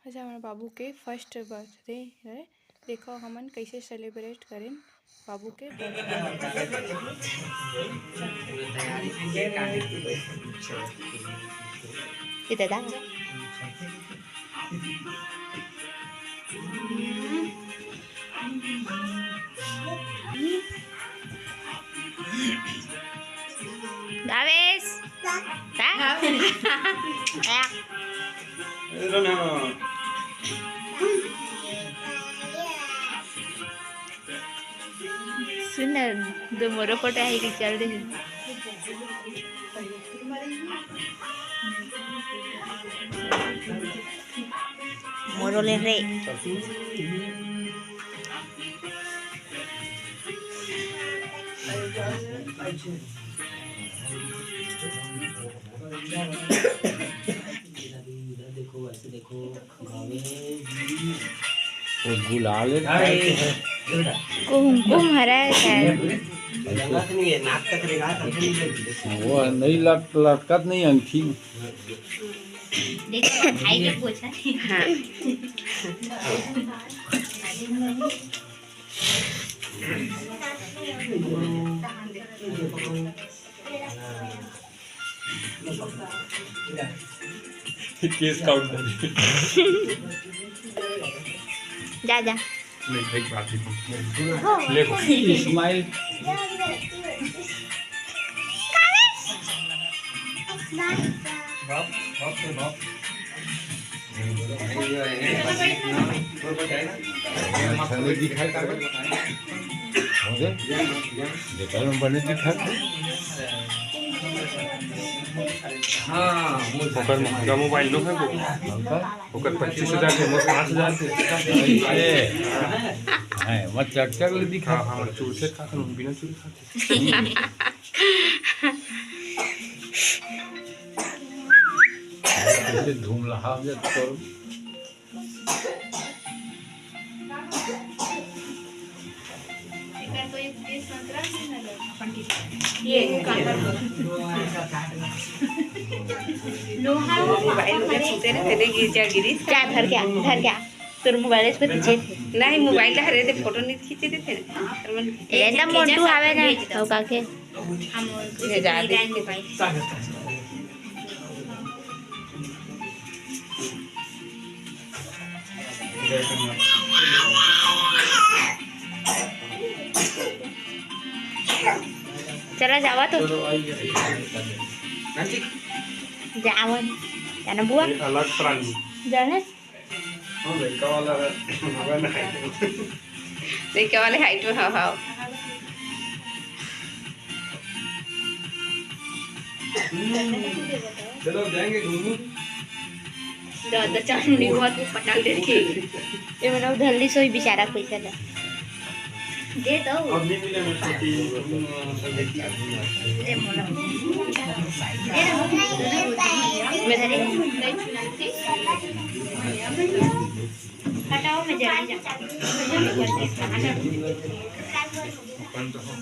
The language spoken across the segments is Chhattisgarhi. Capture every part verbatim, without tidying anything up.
आज हमर बाबू के फर्स्ट बर्थडे हरे। देखो हमन कैसे सेलिब्रेट करेन बाबू के बर्थडे। ये दादा। भावेश। हाँ? सुन ना, दो मोरो फोटो आई कि चल दे। मोरो ले रे। वो गुलाल है। कुमकुम हरा है शायद। वो नहीं लट-, लटकत नहीं अंगठी में। देखो, भाई के पोछा। हाँ। Cash counter. जा, जा। नहीं, ठीक बात है। ले को। स्माइल। बाप, बाप रे बाप। अच्छा नहीं दिखा था। हो गया? बेकार में बने दिखा। हाँ, ओकर महंगा मोबाइल नो है वो। ओकर पच्चीस हजार के, मोर पाँच हजार के। ऐसे। हाँ, मत चक चक ले दिखा। हाँ, हाँ, चूर से खा, बिना चूर खा। ऐसे धूम लहा हो जाता तो। ये लोहा वो मोबाइल में सुते रहे, तेरे गिर जा गिरी। क्या धर क्या, धर क्या? तोर मोबाइल इस पे पीछे थे। नहीं, मोबाइल हरे थे, फोटो नहीं खींचे थे, फिर। ए, ना मोटू आवे ना, तो काके? हम ये जा दे। चला जावा तो। जावन। जाना बुआ? एक अलग प्राणी। जाने? हाँ, लड़का वाला है। लड़का वाले height में, हाँ, हाँ। हम्म। चलो, जाएंगे घूमने। दादा चांदनी हुआ तो पटाख दे के। ये मतलब धल्ली सोई बेचारा पैसा ला। दे दो। अब नहीं मिले मेरे को कि, अ, दे मोला। दे दो। मैं धरे। हटाओ, मैं जल्दी जाऊँ। अपन तो हम,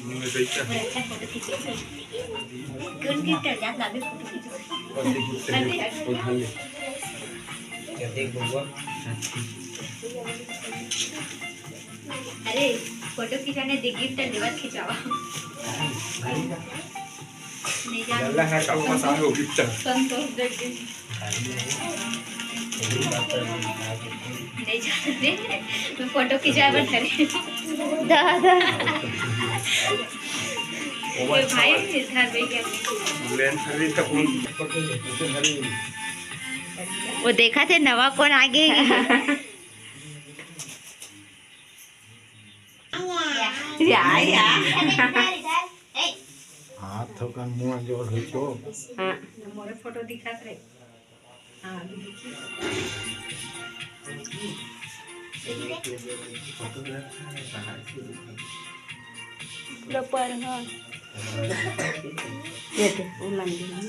मैं देखता हूँ। कौन गिफ्ट है? जा, लावे फोटो खींचो। कौन सी गिफ्ट है? अरे, वो उठा ले। क्या देख बबुआ? अरे, फोटो खिंचाने दे, गिफ्ट लेवत खिंचावा। नहीं जान। गल्ला है, काऊ पसंद हो गिफ्ट। संतोष जगदीश। नहीं जानते, मैं फोटो खिंचाए बर धरे। दादा। ये भाई, इधर बैठ गया। लेंस खरीद का फोन। वो देखा थे नवा कौन आगे। या, या। हाथ थोकन मुंह जोड़ होई तो। हाँ। मोरे फोटो दिखात रहे। हाँ, अभी देखिए। पूरा पर, हाँ। ये दे, वो लंबी है।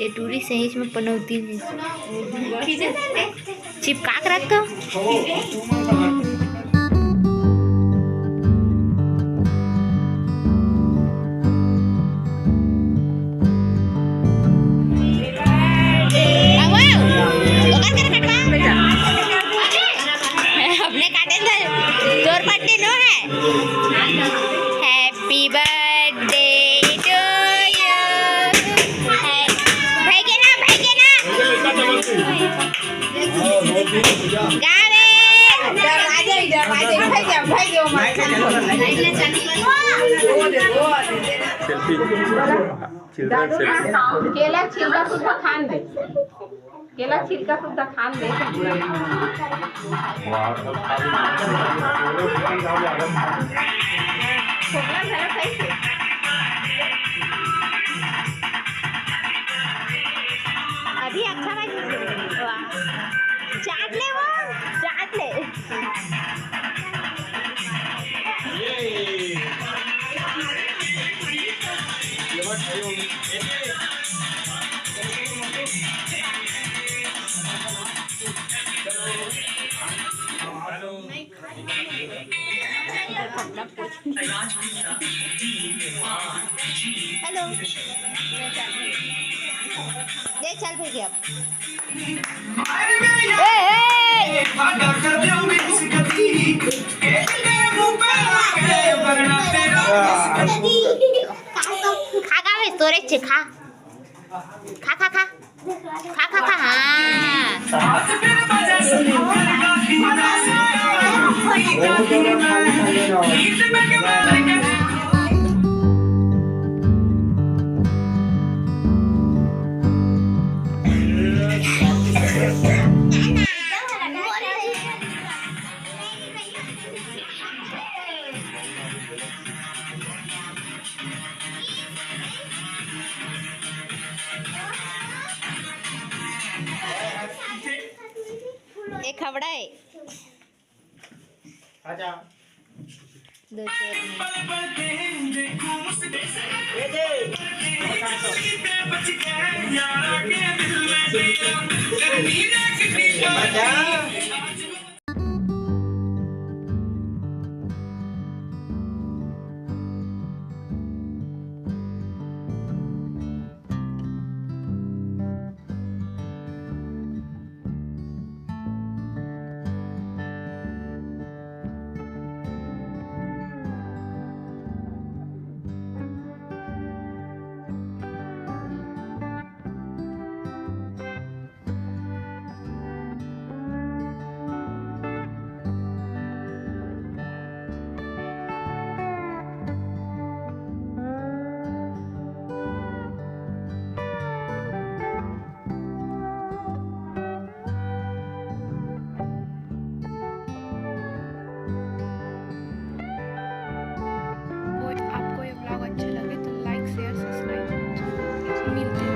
ये टूरी सहीच में पनौती है। चिपका के रख तो। गा रे। डर आ जाए, डर आ जाए, भाई जा, भाई जा, मार खा। सेल्फी। Children selfie. केला छिलका सुद्धा खान दे। केला छिलका सुद्धा खान दे। अभी अच्छा बाजी। वाह। चाट ले वो, चाट ले। हेलो। ले चल भैया। ए, ए! खा, खा, बे, तोरे छे खा। खा, खा, खा। खा, खा, खा, हाँ। एक हवड़ा है। आजा। दो चार मिनट।